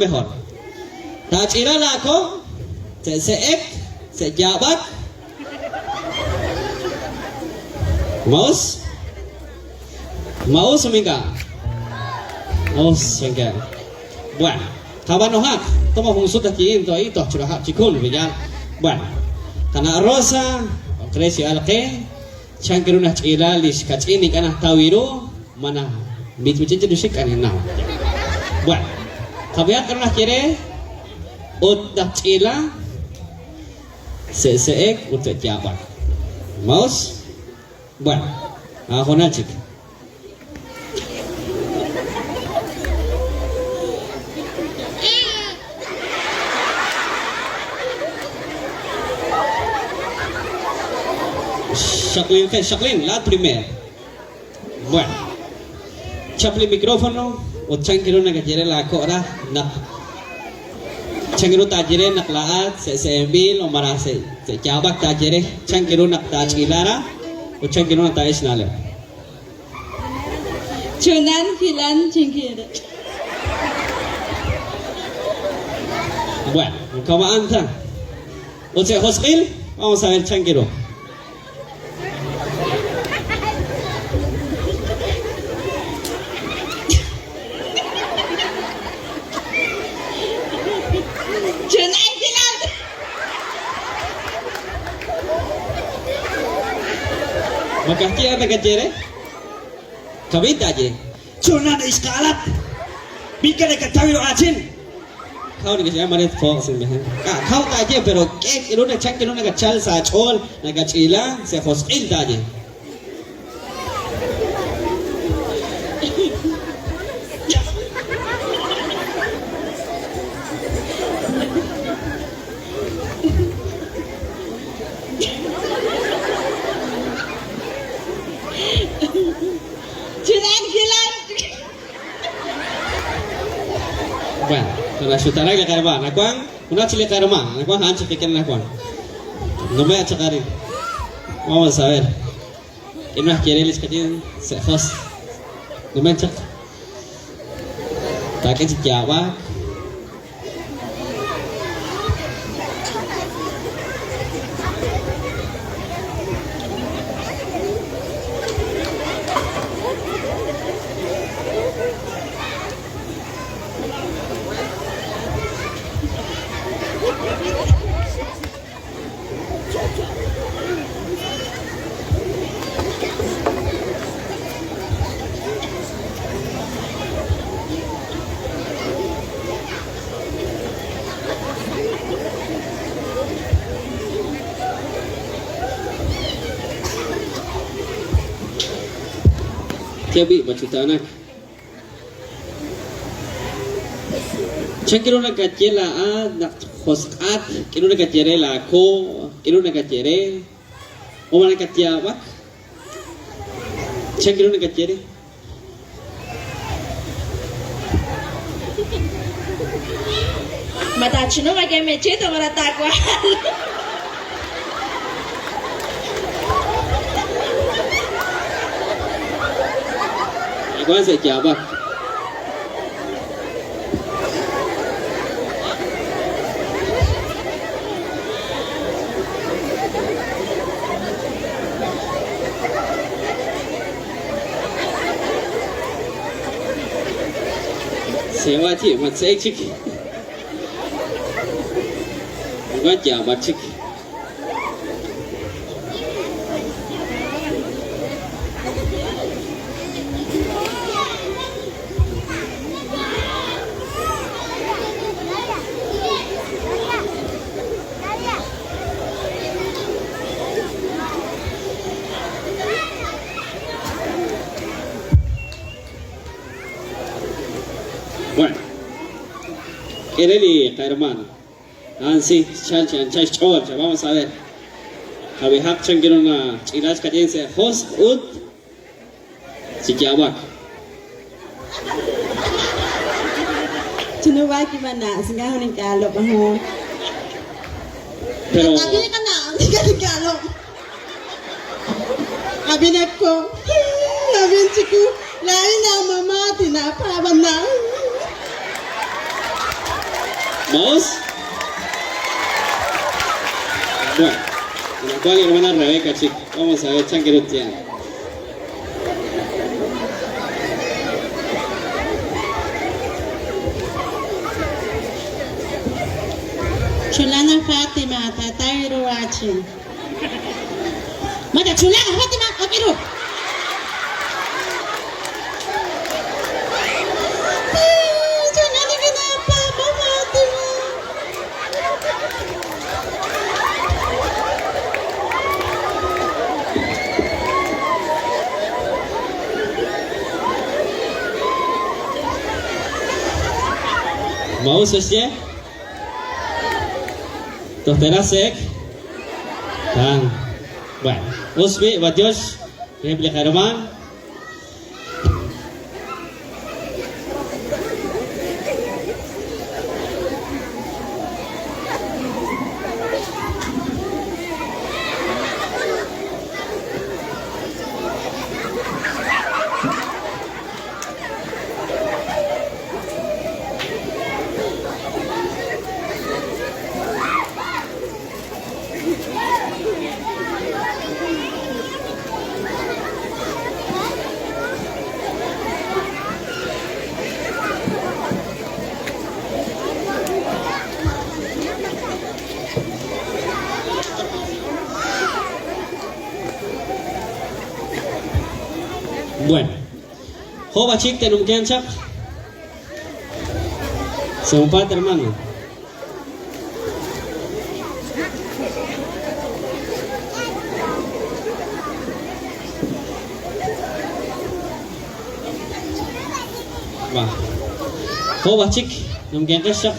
Mejor. Taach'ila laako', se'se'ek, se'yaab'ak. Ma us? Ma us o ink'a'? Us, ink'a'. Bueno, qab'anuhaq. Toma jun sut ajki'in to ahí toj chirajab' chikul, Villar. Bueno, qana' Rosa, qre chi al qe, chan ru naj ch'ila lix kach'in ink'a' naj taw iru, ma naj mich'mich'in chi ruxik k'a ninnaw. Bueno, qab'ihaq k'aru naj ye re, ut naj ch'ila, se'se'ek ut se'yaab'ak. Ma us? Bueno, aahoonal chik. Xaqlin qe, xaqlin, laa'at primer. Bueno, chap li micrófono ut chan ru nakaye re laako' raj naq chan ru taaye re naq laa'at se'se'enb'il o malaj se'yaab'ak taaye re chan ru naq taach'ila raj ut chan ru naq taa'el xna'leb'. Chunan hilan chinkire. Bueno, kama'an ta. Ut se'josq'il, vamos a ver chan ru. Chunan hilan. Makahki nakaye re? Kab'i taaye. Chunan ixqa'alat. B'inka nakataw ru aachin. Kaw neke'xye mare tpo'q sin bejen. Ah, kaw taaye, pero k'e k'iru nachan k'iru nakachal sa' aach'ool, nakach'iila, se'josq'il taaye. Chunan hilan. Bueno, naxutanak li qarma. Nawank, una chi li qarma. Nawank a'an chi qik'in nawank. No me achaqari. Vamos a ver. K'in naj yere li xkach'in se'jos. No me achaq. Taak'e chi yaab'ak. Keb'i machutanak. Chan k'iru nakaye laa'at naq josq'at, k'iru nakaye re laako', k'iru nakaye re, o ma nakatyaab'ak. Chan k'iru nakaye re? Matachino makemechito para takwal. Igual se'yaab'ak. Sewa chi, matse'ek chik. Igual yaab'ak chik. Bueno, k'e re li qahermano. A'an si, xchal chi anchal xch'ool. Cha, vamos a ver. Qab'ihaq chan ru nach'iila xkach'in se'josq ut chi yaab'ak. Chunuwa kimana singa huning kalo baho. Pero Abi ka na, hindi ka kalo. Abi na ko. Abi chiku, lain na mama tinapaban na. Ma us? Bueno, anaqwan li hermana Rebeca chik. Vamos a ver chan ru tya. Chulana Fatima, tatay ruwachin. Maka chulana Fatima, okiru. Chulana kinapa mo, Fatima. Ma us xye? Toj terasek. Tan. Bueno, us b'i' b'atyox reheb' li qahermaan. Bueno, Joba chik tenumken chaq. Sa junpaat, hermano. Va. Joba chik numkenqex chaq.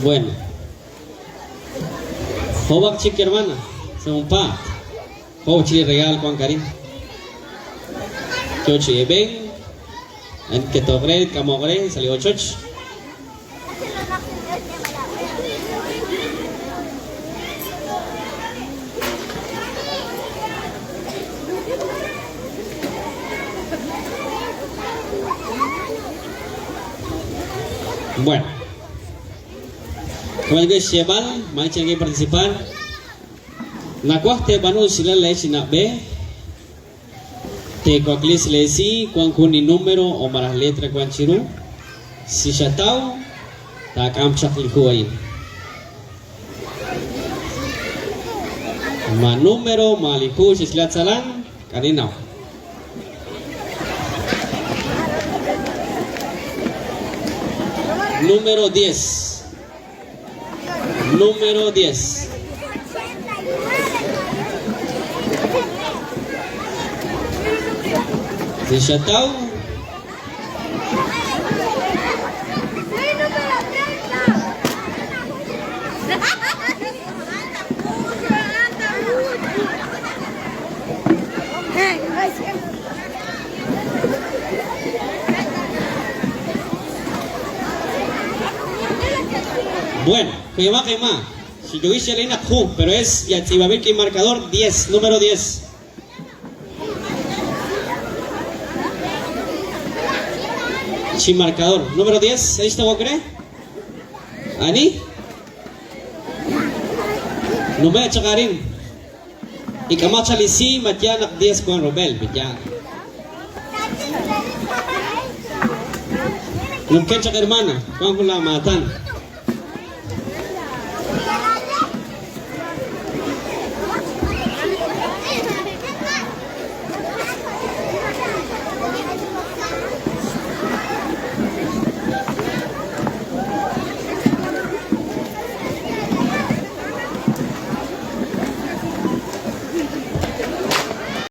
Bueno. Jobak chik hermana, sa junpaat. Job chi regal Juan Karim. Chochi eben. En que togre, camogre, salió choch. Bueno. Como digo, Shebal, maichan que participar. Nacuaste banu sila leche na be. Te cuaclis le si, cuan kuni número o maras letra cuan chiru. Si shatau, ta kam chakli huayin. Ma número, ma lihu, sislat salan, kaninaw. Número 10. Número 10. Si Shatau. Bueno, quema, quema. Si yo hice Elena Ju, pero es Yatzibabel marcador 10, número 10. Sin marcador, número 10, ¿ahí está cree? ¿Ani? Número chakarin. Ikamachalisi matianak 10 con Robel, ya. Nungken chak hermana, Juan la matan.